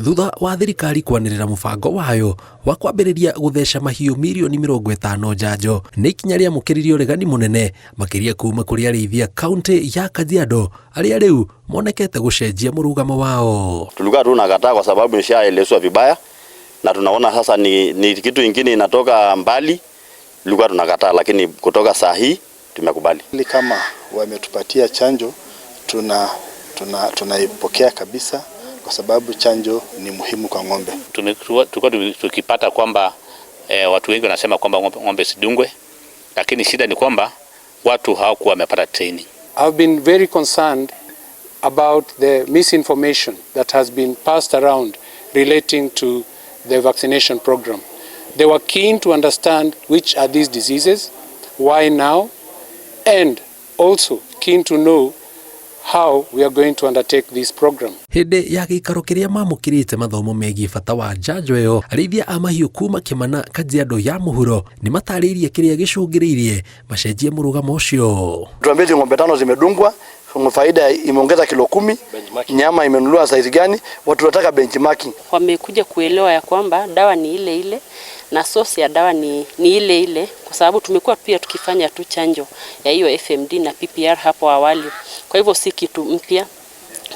Thutha wa thirikari kwanĩrĩra mũbango wayo wa kwambĩrĩria gũtheca mahiũ mirioni 50 njanjo, nĩ ikinya rĩamũkĩririe ũregani mũnene makĩria kuma kũrĩ arĩithia kaunti ya Kajiado arĩa rĩu monekete gũcenjia mũrũgamo wao. Tulikuwa tunakataa kwa sababu nishaelezwa vibaya na tunaona sasa ni kitu ingine inatoka mbali, tulikuwa tunakataa, lakini kutoka saa hii tumekubali. Kama wametupatia chanjo tunaipokea kabisa kwa sababu chanjo ni muhimu kwa ng'ombe. Tulikuwa tukipata kwamba watu wengi wanasema kwamba ng'ombe sidungwe, lakini shida ni kwamba watu hawakuwa wamepata training. I've been very concerned about the misinformation that has been passed around relating to the vaccination program. They were keen to understand which are these diseases, why now, and also keen to know how we are going to undertake this program. Hĩndĩ ya gĩikaro kĩrĩa mamũkĩrĩte mathomo megiĩ bata wa njanjo ĩyo, arĩithia a mahiũ kuma Kĩmana, Kajiado ya mũhuro nĩ matarĩirie kĩrĩa gĩcũngĩrĩirie macenjie mũrũgamo ũcio. Tuambie ng'ombe 5 zimedungwa, faida imeongeza kilo 10, nyama imenunuliwa size gani? Watu wanataka benchmarking. Wamekuja kuelewa ya kwamba dawa ni ile ile na source ya dawa ni ile ile, kwa sababu tumekuwa pia tukifanya tu chanjo ya hiyo FMD na PPR hapo awali. Kwa hivyo si kitu mpya.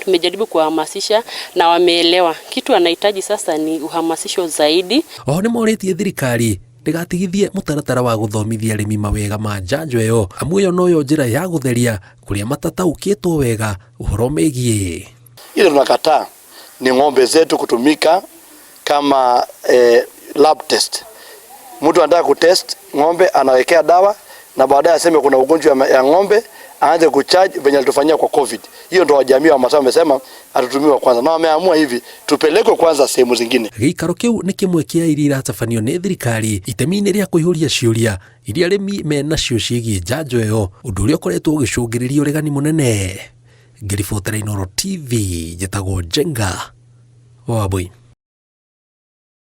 Tumejaribu kuhamasisha na wameelewa. Kitu anahitaji sasa ni uhamasisho zaidi. Oho nĩmorĩtie thirikari ndĩgatigithie mũtaratara wa gũthomithia arĩmi mawega ma njanjo ĩyo, amu ĩyo noyo njĩra ya gũtheria kũrĩa matataũkĩtwo wega ũhoro megiĩ. Ile tunakataa ni ng'ombe zetu kutumika kama lab test. Mtu anataka kutest ng'ombe anawekea dawa na baadaye aseme kuna ugonjwa ya ng'ombe, aanze kucharge venye alitufanyia kwa COVID. Hiyo ndo jamii wa Masai wamesema atutumiwa kwanza, na wameamua hivi tupelekwe kwanza sehemu zingine. Gĩikaro kĩu nĩ kĩmwe kĩa iria iratabanio nĩ thirikari itemi-inĩ rĩa kũihũria ciũria iria arĩmi menacio ciĩgiĩ njanjo ĩyo, ũndũ ũrĩa ũkoretwo ũgĩcũngĩrĩria ũregani mũnene. Ngĩribotera Inooro TV, njĩtagwo Njenga wa Wambui.